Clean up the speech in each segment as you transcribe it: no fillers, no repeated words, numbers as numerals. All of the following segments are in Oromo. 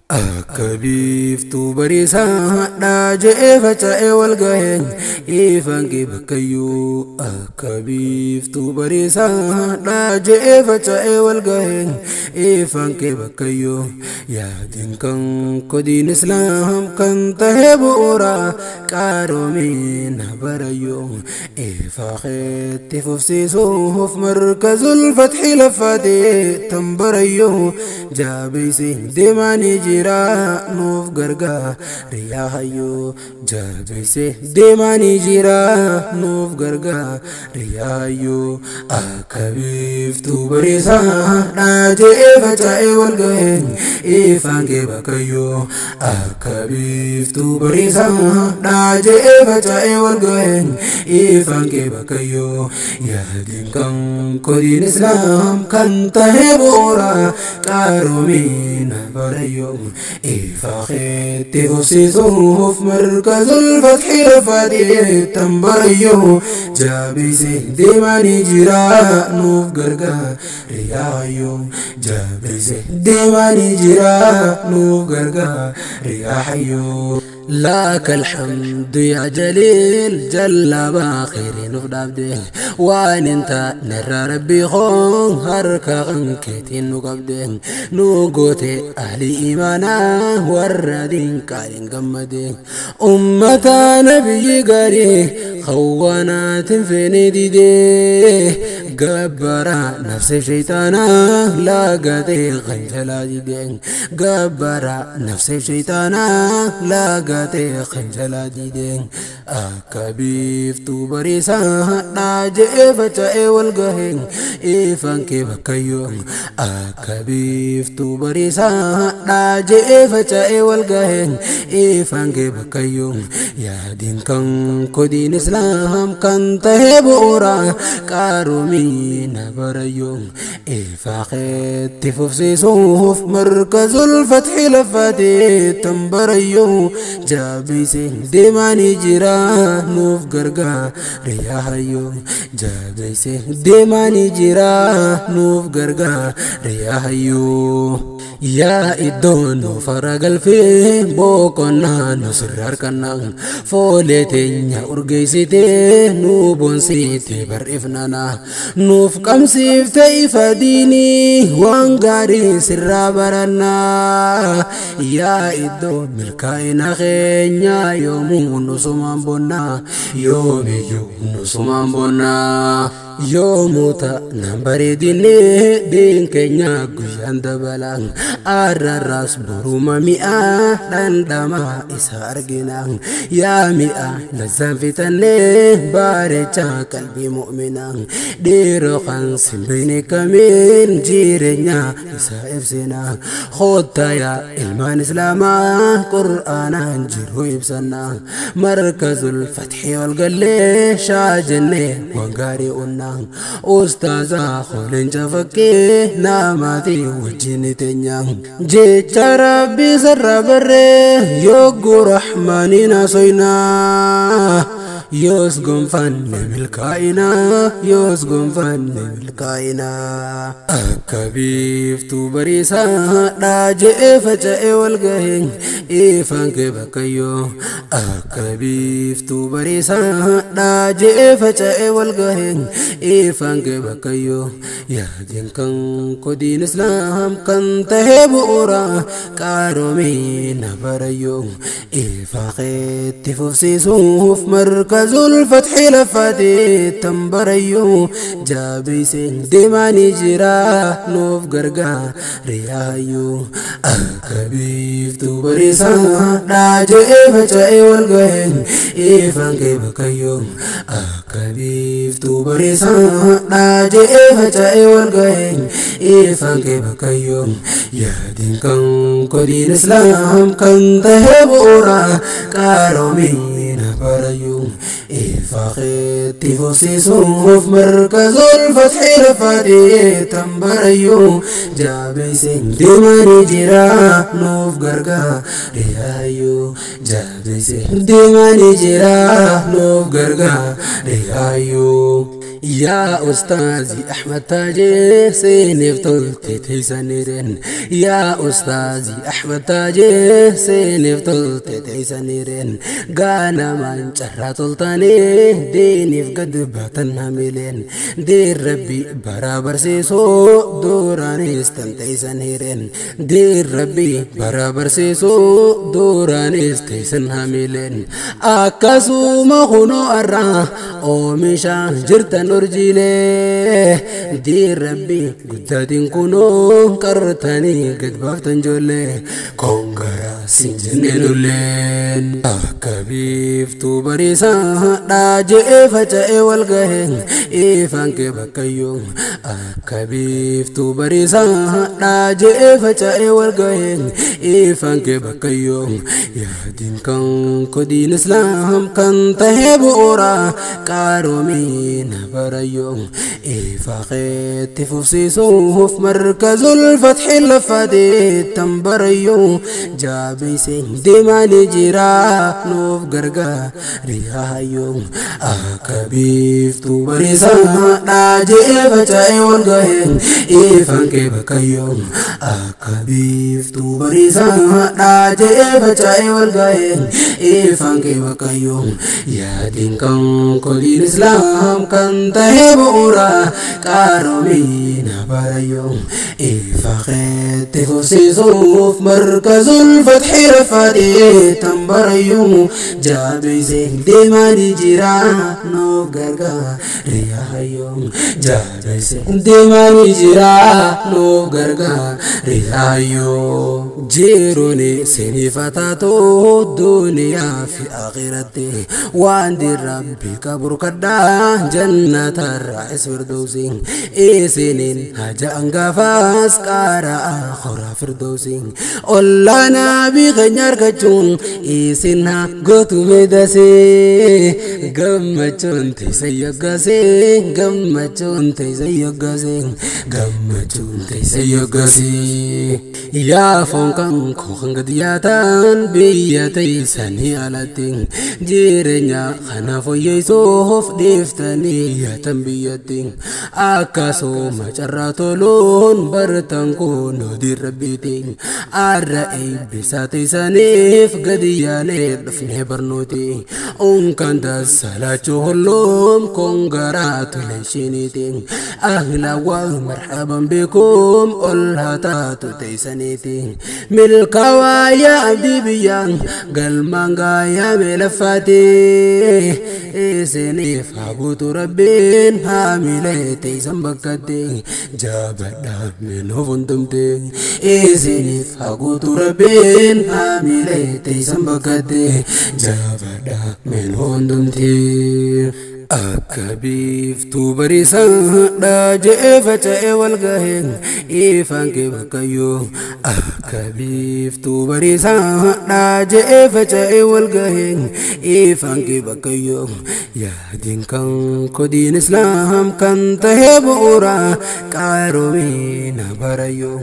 Akka biiftuu bariisaa dhaaja'ee faca'ee wal gahee ifaan kee bakkayyuu. Akka biiftuu bariisaa dhaaja'ee faca'ee wal gahee ifaan kee bakkayyuu. Yaadin kan kodiin islaam kan tahee bu'uura qaroomina barayyuu. Ifaa keetti fufsiisuuf markazul fatxi laffaatee tan barayyuu. Jabeessee deemaanii jira nuuf gargaar yaa hayyuu. Jabeessee deemaanii jira nuuf gargaar yaa hayyuu. Akka biiftuu bariisaa dhaaja'ee faca'ee wal gahee ifaan kee bakkayyuu. Akka biiftuu bariisaa dhaaja'ee faca'ee wal gahee ifaan kee bakkayyuu. Yaadin kan kodiin islaam kan tahee bu'uura qaroomina barayyuu. Ifaa keetti fufsiisuuf markazul fatxi lafaatee tan barayyuu. Jabeessee deemaanii jira nuuf gargaar yaa hayyuu. Jabeessee deemaanii jira nuuf gargaar yaa hayyuu. لك الحمد يا جليل جل باخر نفدابده وان انت نرى ربي خون هركا غنكتين نقبده نوغوتي اهل ايمانا وردين قالين قمده امة نبي قري خوانات في نديده قبرا نفس شيطانا لاقتي خنجلا ديدين قبرا نفس شيطانا لاقتي خنجلا ديدين. Akka biiftuu bariisaa dhaaja'ee faca'ee wal gahee ifaan kee bakkayyuu. Akka biiftuu bariisaa dhaaja'ee faca'ee wal gahee ifaan kee bakkayyuu. Yaadin kan kodiin islaam kan tahee bu'uura qaroomina barayyuu. Ifaa keetti fufsiisuuf markazul fatxi laffaatee tan barayyuu. Jabeessee deemaanii jira nuuf gargaar yaa hayyuu. Jabeessee deemaanii jira nuuf gargaar yaa hayyuu. Yaa iddoo nu faragalfee boqonnaa nu sirra harkannaa foolee teenya urgeessitee nu boonsite barreeffnana nuuf qabsiifte ifa diinii waan gaarii sirraa barannaa. Yaa iddoo milkaa'ina keenya yoomuu nu sumaan bonnaa yoomiyyuu nu sumaan bonnaa. Yoomuu ta'an bareedinne diin keenya guyyaan dabala arrarraas boruma mi'a dhandhama isa argina. Yaa mi'a lazzaan fitannee bareecha qalbii mu'mina dhiiroo kan simbini kamiin jireenya isa ibsina. Khotta yaa ilmaan islaamaa qur'aanaan jiru ibsanna markazul fatxi ol gallee shaajennee waan gaarii unna. Ustaaza Khooleen fakkii namaati wajjin teenya. Jecha Rabbi sarara barree yogguu Rahmaaniin haasofnaa. Yoos gonfanne milkaa'ina yoos gonfanne milkaa'ina. Akka biiftuu bariisaa dhaaja'ee faca'ee wal gahee ifaan kee bakkayyuu. Akka biiftuu bariisaa dhaaja'ee faca'ee wal gahee ifaan kee bakkayyuu. Yaadin kan kodiin islaam kan tahee bu'uura qaroomina barayyuu. Ifaa keetti fufsiisuuf markazul fatxi laffaatee tan barayyuu. Jabeessee deemaanii jira nuuf gargaar yaa hayyuu. Akka biiftuu bariisaa dhaaja'ee faca'ee wal gahee ifaan kee bakkayyuu. Akka biiftuu bariisaa dhaaja'ee faca'ee wal gahee ifaan kee bakkayyuu. Yaadin kan kodiin islaam kan tahee bu'uura qaroomina barayyuu. Ifaa keetti fufsiisuuf markazul fatxi laffaatee tan barayyuu. Jabeessee deemaanii jira nuuf gargaar yaa hayyuu. Jabeessee deemaanii jira nuuf gargaar yaa hayyuu. Yaa ustaazii Ahmad Taajee seeneef tolte teessaniireen. Yaa ustaazii Ahmad Taajee seeneef tolte teessaniireen. Gaanamaan carraa toltanii diiniif gad baatan hamileen. Diin rabbi bara barsiisoo duraanis tan teessaniireen. Diin rabbi bara barsiisoo duraanis teessan hamileen. Akkasuma kunoo har'aa oomisha jirtan urjiilee. Diin rabbi guddaatiin kunoo qartanii gad baaftan ijoollee. Kongaraa siin jennee nulleen. Akka biiftuu bariisaa dhaajee faca'ee wal gahee ifaan kee bakkayyoo. Akka biiftuu bariisaa dhaajee faca'ee wal gahee ifaan kee bakkayyoo. Yaadiin kan kodiin islaam kan tahee bu'uura qaaroomiina barayyoo. Ifa keetti fufsiisuuf markazul fatxi lafatee tan barayyoo. Jaabeessee deemaanii jira nuuf gargaariyaa hayyoo. Akka biiftuu bariisaa dhaajee faca'ee wal gahee ifaan kee bakkayyoo. Akka biiftuu bariisaa dhaajee faca'ee wal gahee ifaan kee bakkayyoo. Yaadiin kan kodiin islaam kan tahee bu'uura qaaroomiina barayyoo. Ifa keetti fufsiisuuf markazul fatxi rafatee tan barayyoo. Jaabeessee deemaanii jira nuuf gargaariyaa hayyoo. Jaabeessee deemaanii jira nuuf gargaariyaa hayyoo. Jiruun siniif taatu duniyaa fi akhiratti waan rabbi qabru kadhaa jannatarraa isfirdoosi. Isiniin haja angafaas qaaraa horaa firdoosi. Ollaanaa bi keenya argachuun isin haa gootu meedasee. Gammachuun teessan yoggasee gammachuun teessan yoggasee gammachuun teessan yoggasee. Yaa foon kan koo kan gadi yaataan biyya teessanii alatti jireenya kana fooyyessuuf dhiiftanii yaatan biyyatti. Akkasuma carraa toluun bartan kun hojii rabbiiti. Arra eebbisaa teessaniif gadi yaanee dhufnee barnooti. Unkaan taasalaachuu holloom kun garaa toleeshiniiti. Ahla waa marhaban beekum ol haa taatu teessaniiti. Milkaawaa yaa abdii biyyaan galmaan gaayaa meelaffaati. Isiniif haa guutu rabbiin haamilee teessan bakkatti. Jaabadhaa meenoof hundumte. Isiniif haa guutu rabbiin haamilee teessan bakkatti. Jaabadhaa meenoof hundumte. Akka biiftuu bariisaa dhaajee faca'ee wal gahee ifaan kee bakkayyoo. Akka biiftuu bariisaa dhaajee faca'ee wal gahee ifaan kee bakkayyoo. Yaadiin kan kodiin islaam kan tahee bu'uura qaaroomiina barayyoo.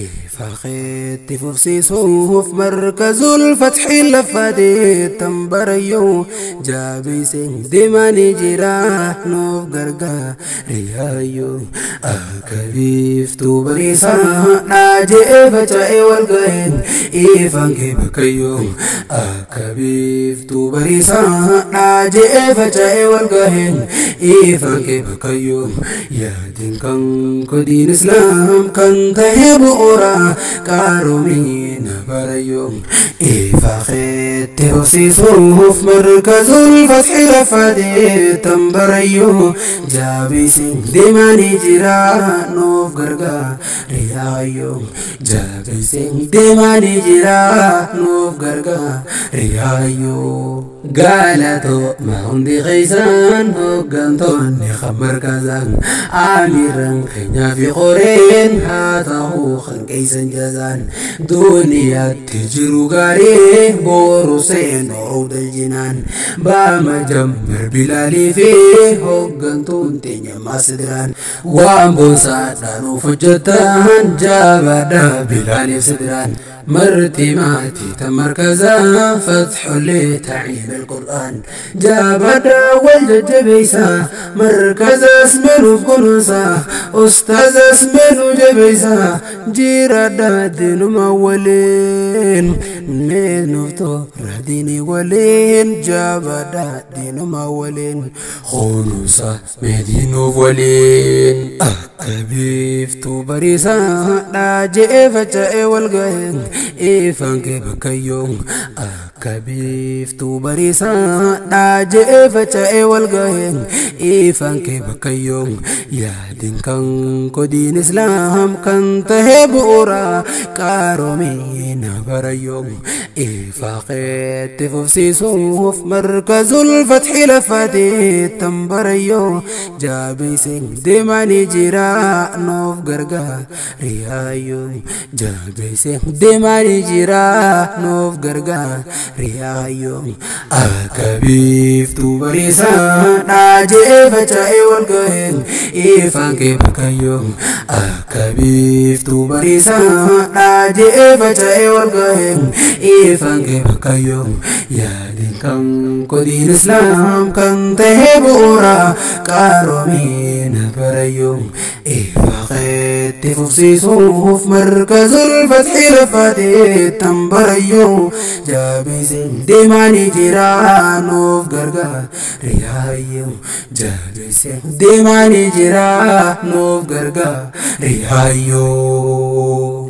Ifa keetti fufsiisuuf markazul fatxi lafatee tan barayyoo. Jaabeessee deemaanii jira nuuf gargaariyaa. Akka biiftuu bariisaa dhaajee faca'ee wal gahee ifaan kee bakkayyoo. Akka biiftuu bariisaa dhaajee faca'ee wal gahee ifaan kee bakkayyoo. Yaadiin kan kodiin islaam kan tahee bu'uura qaaroomiina barayyoo. Ifa keetti fufsiisuuf markazul fatxi lafatee tan barayyoo. Jaabeessee deemaanii jira nuuf gargaariyaa. Jaabeessee deemaanii jira nuuf gargaariyaa. Galatoo hundi keessan hooggantoonni kan markazaan amiirran keenyaa fi qoreen haa ta'uu kan keessan jazaan duniyaatti jiru gaarii boru seenuu rawdal jinaan baama jammar bilaalii fi hooggantuun teenya maasidiraan waan boonsaadhaan nuuf hojjetan jabaadha bilaaliif sidiraan. Marti maatii tan markazaa fatxullee taciim alqur'aan jaabadhaa wal jajjabeeysaa, markazaas menuuf kunuunsaa, ustaazas menuu jabeeysaa, jiraadhaa diinuma waliin, meenuuf toora diinii waliin, jaabadhaa diinuma waliin, kunuunsa meediinuuf waliin. Akka biiftuu bariisaa dhaajee faca'ee wal ga'e ifaan kee bakkayyoo, akka biiftuu bariisaa dhaajee faca'ee wal ga'e ifaan kee bakkayyoo. Yaadin kan kodiin islaam kan tahe bu'uura qaroomina barayyoo, ifaaqeetti fufsiisuuf markazul fatxi lafaati tan barayyoo, jabeeyse deemanii jira nuuf gargaariyaayyoo, jabeeyse deemanii jira nuuf gargaariyaayyoo. Akka biiftuu bariisaa dhaajee faca'ee wal ga'e ifaan kee bakkayyoo, akka biiftuu bariisaa dhaajee faca'ee wal ga'e ifaan kee bakkayyoo. Yaadin kan kodiin islaam kan tahe bu'uura qaroomina barayyoo, ifaaqeetti fufsiisuuf markazul fatxi lafaati tan barayyoo, jabeeyse deemanii jira nuuf gargaariyaayyoo, jabeeyse deemanii jira nuuf gargaariyaayyoo.